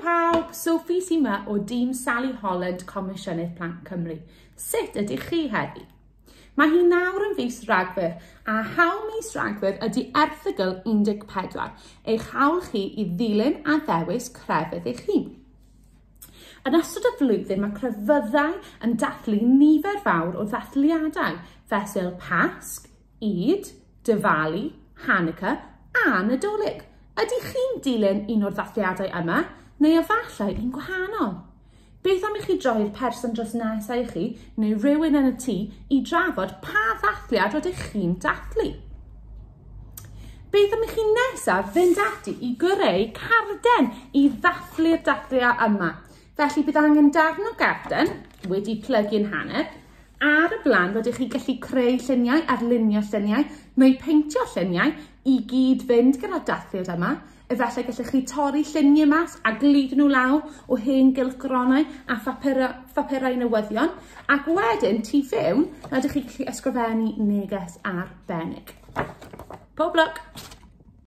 pawb, Sophie sy'n yma o dîm Sally Holland Comisiynydd Plant Cymru. Sut ydych chi heddi? Mae hi nawr yn fis Rhagfyr, a hawl mis Rhagfyr ydy erthygl 14, eich hawl chi i ddilyn a ddewis crefydd eich hun. Yn ystod y flwyddyn mae crefyddau yn dathlu nifer fawr o ddathliadau fesul Pasg, Eid, Diwali, Hanukkah a Nadolig. Ydych chi'n dilyn un o'r ddathliadau yma, neu efallai un gwahanol? Beth am i chi droi'r person dros nesaf i chi, neu rhywun yn y tŷ, i drafod pa ddathliad rydych chi'n dathlu? Beth am i chi nesaf fynd ati i greu carden i ddathlu'r dathliad yma? Felly bydd angen darn o garden wedi plygu'n hanner. Ar y blaen rydych chi gallu creu lluniau, arlunio lluniau, neu peintio lluniau i gyd fynd gyda'r dathliad yma. Efallai gallech chi torri lluniau mas a gludo nhw lawr o hen gylchgronau a phapurau, phapurau newyddion. Ac wedyn, tu fewn, rydych chi gallu ysgrifennu neges arbennig. Pob lwc!